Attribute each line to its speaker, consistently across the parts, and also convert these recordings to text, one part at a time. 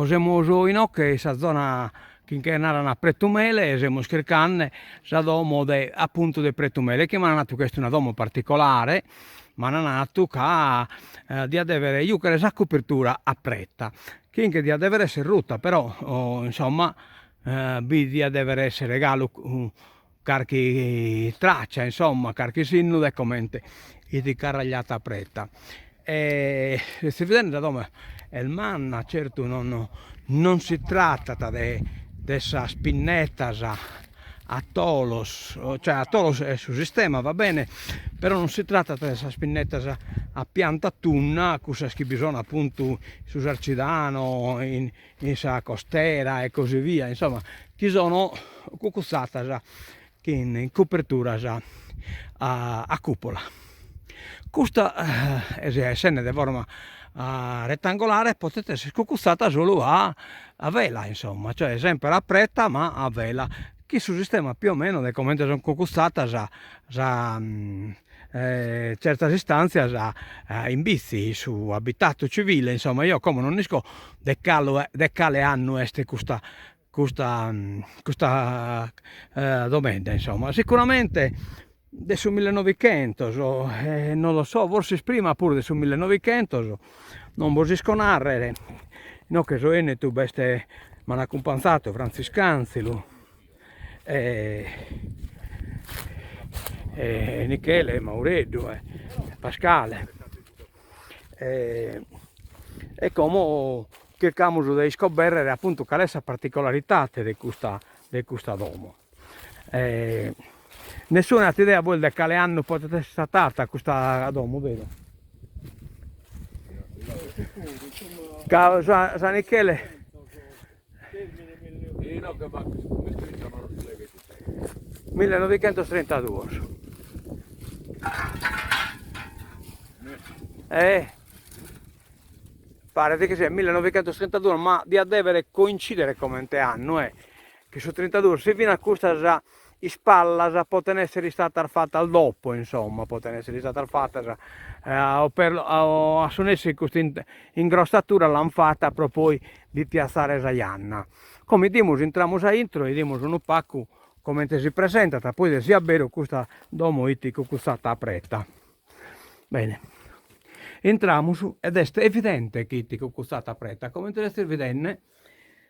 Speaker 1: Semus inoche in sa zona chi nche naran Pretumele e semus chircande sa domo de appuntu de Pretumele chi m'an natu chi est una domo particolare, m'an natu ca diat devere juchere sa copertura a preta, chi nche diat devere essere ruta però insomma bi diat devere essere galu carchi traccia insomma, carchi sinnu de comente 'it carragliata a preta. E si bidende sa domo est manna, certu non non si tratat de de sas pinnettas a tholos, cioè a tholos est su sistema va bene, però non si tratat de sas pinnettas a pianta tunna, cussas chi bi sono appuntu in su Sarcidano in in sa costera e così via, insomma chi sono cucuzzatas chin coperturas a cupola. Custa essende de forma retangolare potet esser cucuzzata solu a vela insomma, cioè sempre a preta ma a vela, chi su sistema più o meno de comente son cucuzzatas sa certas istantzias in Bitzi, in su abitatu civile, insomma eo como non isco de cale de cale annu est custa custa custa domedda insomma, sicuramente de su millenovichentos non lo so, forsis prima puru de su millenovichentos, non bos isco narrer, inoghe so 'ennidu b'est, m'an acumpanzadu Frantzisc'Anzelu e e Michele Maureddu e Pascale e e como chircamus de iscoberrere appuntu cale est sa particolaridade de custa de custa domo e nessunu at idea bois de cale annu podet esser istata custa domo beru? Ca sa sa Michele Millenovichentostrintaduos. Eh paret chi siat millenovichentostrintaduos ma diat devere coincidere comente annu eh chi su trintaduos si finas custas ispallas poten essere istatas fatas dopo insomma poten essere istatas fatas o per o a su nessi custa ingrossatura l'an fata pro poi bi piazzare sa janna. Como 'idimus intramus a intro e 'idimus unu pagu comente si presentat poi si a beru custa domo 'it cucuzzata a preta. Bene, intramus ed est evidente chi 'it cucuzzata a preta, comente sezis bidende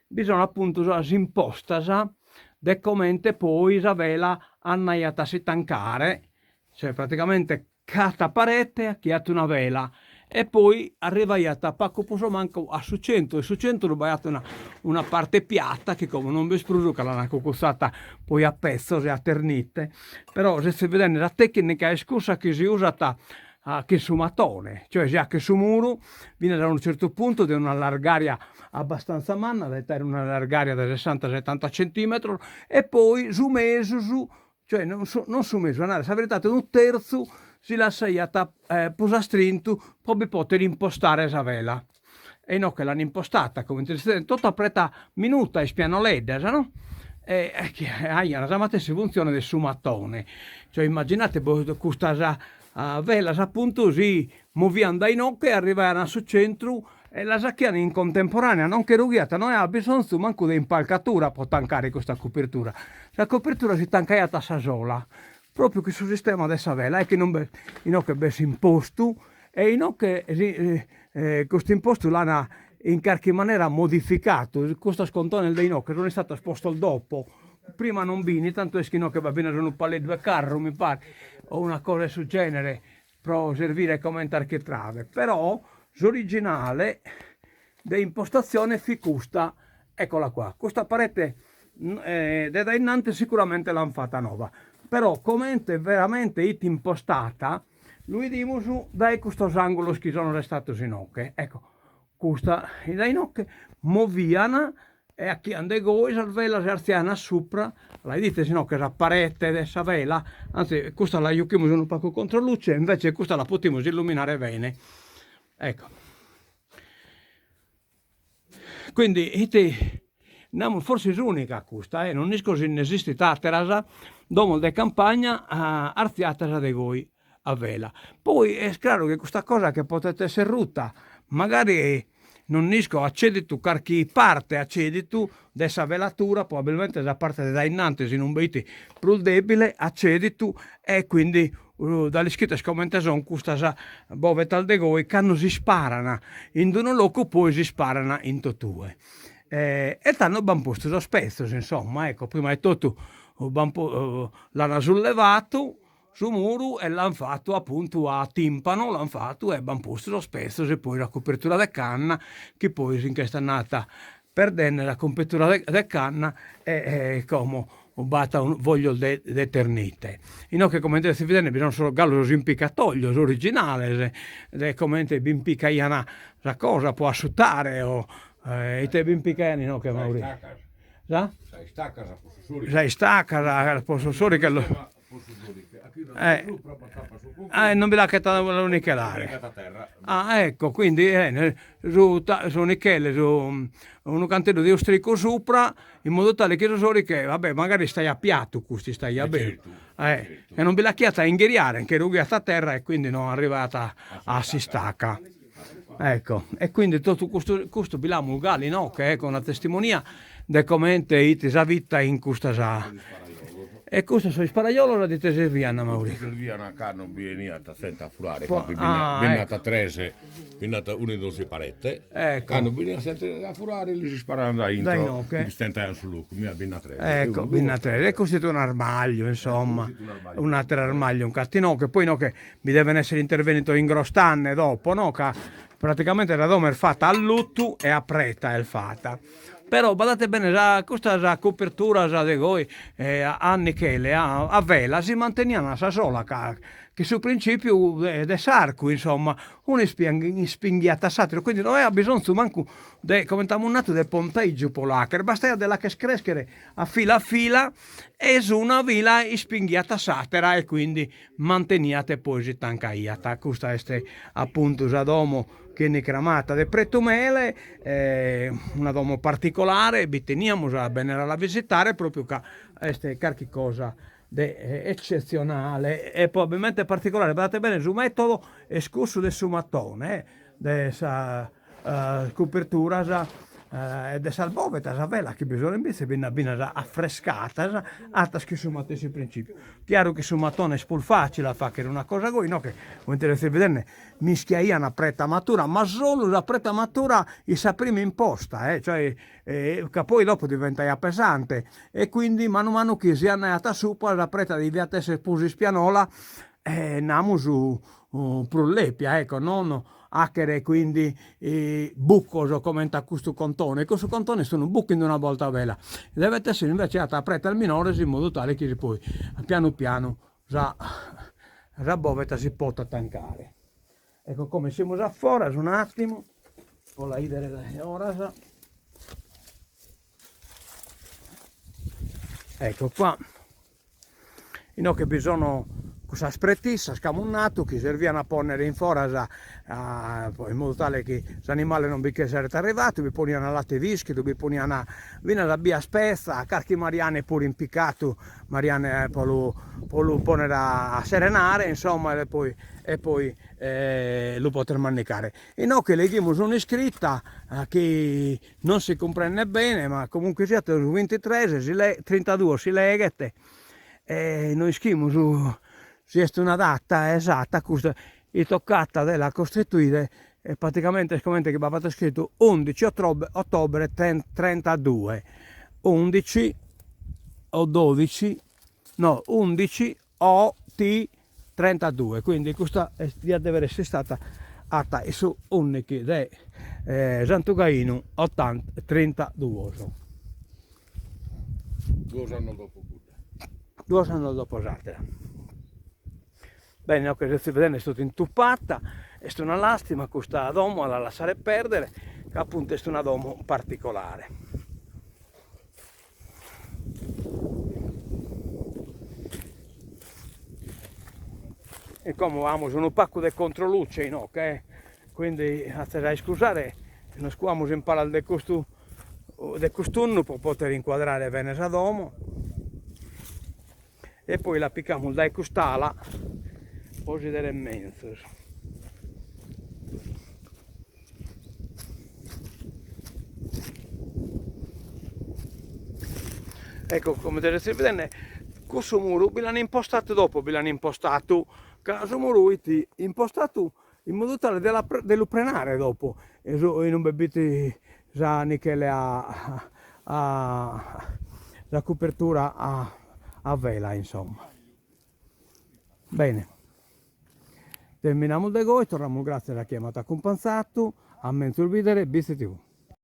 Speaker 1: bi sono appuntu sas impostas de comente poi sa vela andaiat a si tancare, cioè praticamente cada parete achiat una vela e poi arrivaiat pagu prus o mancu a su centru, in su centru b'aiat una una parte piatta chi como non b'est prus ca l'an cucuzzata poi a pezzos e a ternite, però sezis bidende sa tecnica est cussa chi si usat chin su matone, cioè si achet su muru finas a unu certu puntu de una largària abbastanza manna, devet aer una largària de sessanta setanta centimetros, e poi su mesus, cioè non su non su mesu, a narrer sa veridade unu terzu si lassaiat prus astrintu pro bi poter impostare sa vela, e inoghe l'an impostata comente si totu a preta minuta ispianoleddas no e chi aian sa matessi funtzione de su matone, cioè immaginate bos custas velas apuntu si movian dae inoghe e arrivaian a su centru e las achian in contemporanea, non che rughiat, no aiat bisonzu mancu de impalcatura pro tancare custa copertura, sa copertura si tancaiat a sa sola, propriu chin su sistema de sa vela e chi non b'est, inoghe b'est s'impostu e inoghe si custu impostu l'an in carchi manera modificadu, custos contones de inoghe sun istados postos dopo, prima non b'in, tantu est chi inoghe b'at finas unu paleddu 'e carru mi paret o una cosa 'e su genere pro servire comente architrave, però s'originale de impostazione fit custa, eccola qua, custa parete de dae innanti sicuramente l'an fata nova, però comente veramente 'it impostata lu 'idimus dae custos angulos chi sono restados inoghe, ecco custa dae inoghe movian E achian de goi sas velas e artziaian a supra, la 'idites inoghe sa parete de sa vela, anzi custa la juchimus unu pagu contro luce, invece custa la potimus illuminare bene, ecco. Quindi ite namus forsis unica custa eh, non isco si nd'esistit ateras domos de campagna artziatas de goi a vela. Poi est craru chi custa cosa che potet esser ruta, magari. Non nd'isco, at cèditu carchi parte at cèditu de sa velatura, probabilmente sa parte de dae innantis inumbe 'it prus debile at cèditu e quindi da l'ischides comente son custas bovetas de goi, cando s'isparan in d'unu locu poi s'isparan in totue. E tando b'an postu sos petzos insomma, ecco, prima 'e totu b'an l'an sullevatu Su muru e l'an fatu apuntu a timpano, l'an fatu e b'an postu sos petzos e poi sa copertura de canna chi poi si nch'est andata perdende sa copertura de canna e como b'at foglios de de eternite. Inoghe comente sezis bidende bi sun galu sos impicatoglios originales de comente bi impicaian sa cosa po asciuttare o ite bi impicaian inoghe Maurizio Sa?
Speaker 2: Sa istacas po su soriche.
Speaker 1: Sa istacas po su soriche
Speaker 2: Po su soriche. A chi da supra b'attapat su concru.
Speaker 1: Ah, e non bi l'achet a lu nichelare. Ah, ecco, quindi su su nichele su unu canteddu de ostricu supra, in modu tale chi su soriche, va bè, magari istaiat piatu custu, istaiat bene, eh, e non bi l'achiat a inghiriare, nche rughiat a terra e quindi no arrivaiat a s'istaca. Ecco, e quindi totu custu custu bi l'amus galu inoghe, ecco, una testimonia de comente 'it sa vita in custas E custos sos isparajolos a ite servian, Mauri?
Speaker 2: Servian cando bi 'eniat zente a furare, bi nd'at tres, bi nd'at unu in donzi parete, cando bi 'eniat zente a furare lis isparaian dae intro, istentaian su locu, mia bi nd'at tres.
Speaker 1: Ecco, bi nd'at tres, e custu 'it un'armagliu, insomma, un'ateru armagliu nch'at inoghe, poi inoghe bi deven essere intervenidos ingrostande dopo, no, ca praticamente sa domo est fata a lutu e a preta est fata Però badate bene sa custas coperturas de goi a nichele a vela si mantenian a sa sola ca chi su principiu de s'arcu insomma unu ispinghiat a s'ateru quindi no aiat bisonzu mancu de comente amus nadu de ponteggiu po l'acher bastaiat de l'acher creschere a fila a fila e s'una fila ispinghiat a s'atera e quindi manteniat e poi si tancaiat. Custa est apuntu sa domo chi 'enit cramata de Pretu Mele, una domo particolare, bi teniamus a bennere a la visitare propriu ca est carchi cosa de eccetzionale e probabilmente particolare, badate bene su metodo est cussu de su mattone de sa coperturas e de sas bovetas a vela chi bi sono imbetze bi nd'at finas afrescatas atas chin su matessi principiu. Chiaru chi su matone est prus facile a faghere una cosa goi, inoghe comente sezis bidende mischiaian preta matura, ma solu sa preta matura in sa prima imposta, cioè ca poi dopo diventaiat pesante e quindi manu manu chi si andaiat a supra sa preta deviat essere prus ispianola e namus prus lepia, ecco, non 'achere quindi bucos comente a custu contone, custu contone est unu bucu in una borta bella, devet essere invece 'ata a pretas minores in modu tale chi poi pianu pianu sa sa boveta si potat tancare. Ecco como essimus a foras un'attimu po la 'idere dae 'oras. Ecco qua. Inoghe bi sono cussas pretissas ch'amus natu chi servian a ponnere in foras in modu tale chi s'animale non bi che esseret arrivatu, bi ponian latte vischidu, bi ponian finas a bias petza, carchi mariane puru impicatu, mariane po lu po lu ponnere a serenare, insomma, e poi e poi lu poter mandicare. Inoghe leghimus un'iscritta chi Non si cumprendet bene, ma comunque siat su bintitres si le trintaduos si leghet e no ischimus si est una data esata custa, it tocat de la costituire e praticamente est comente chi b'apat iscritu undici ottobre trentadue, undici o dodici, no undici o T trentadue, quindi custa est diat dever esser istata 'ata in su undichi de Santu Gainu otanta trintaduos.
Speaker 2: Duos annos dopo cudda.
Speaker 1: Duos annos dopo s'atera. Bene, inoghe sezis bidende est totu intupata, est una lastima custa domo a la lassare perdere, ca apuntu est una domo particolare. E como amus unu pacu de controluce inoghe eh, quindi atzes a iscusare, nos cuamus in palas de custu de cust'unnu po poter incuadrare bene sa domo e poi la picamus dae cust'ala po si 'idere menzus. Ecco, comente sezis bidende, cussu muru bi l'an impostatu dopo, bi l'an impostatu, ca su muru 'it impostatu in modu tale de la de lu prenare dopo, e su inube b'it sa nichele a a sa copertura a a vela insomma. Bene, terminamus de goi, torramus gratzias a chie m'at acumpanzatu, a menzus bidere, Bitzi TV.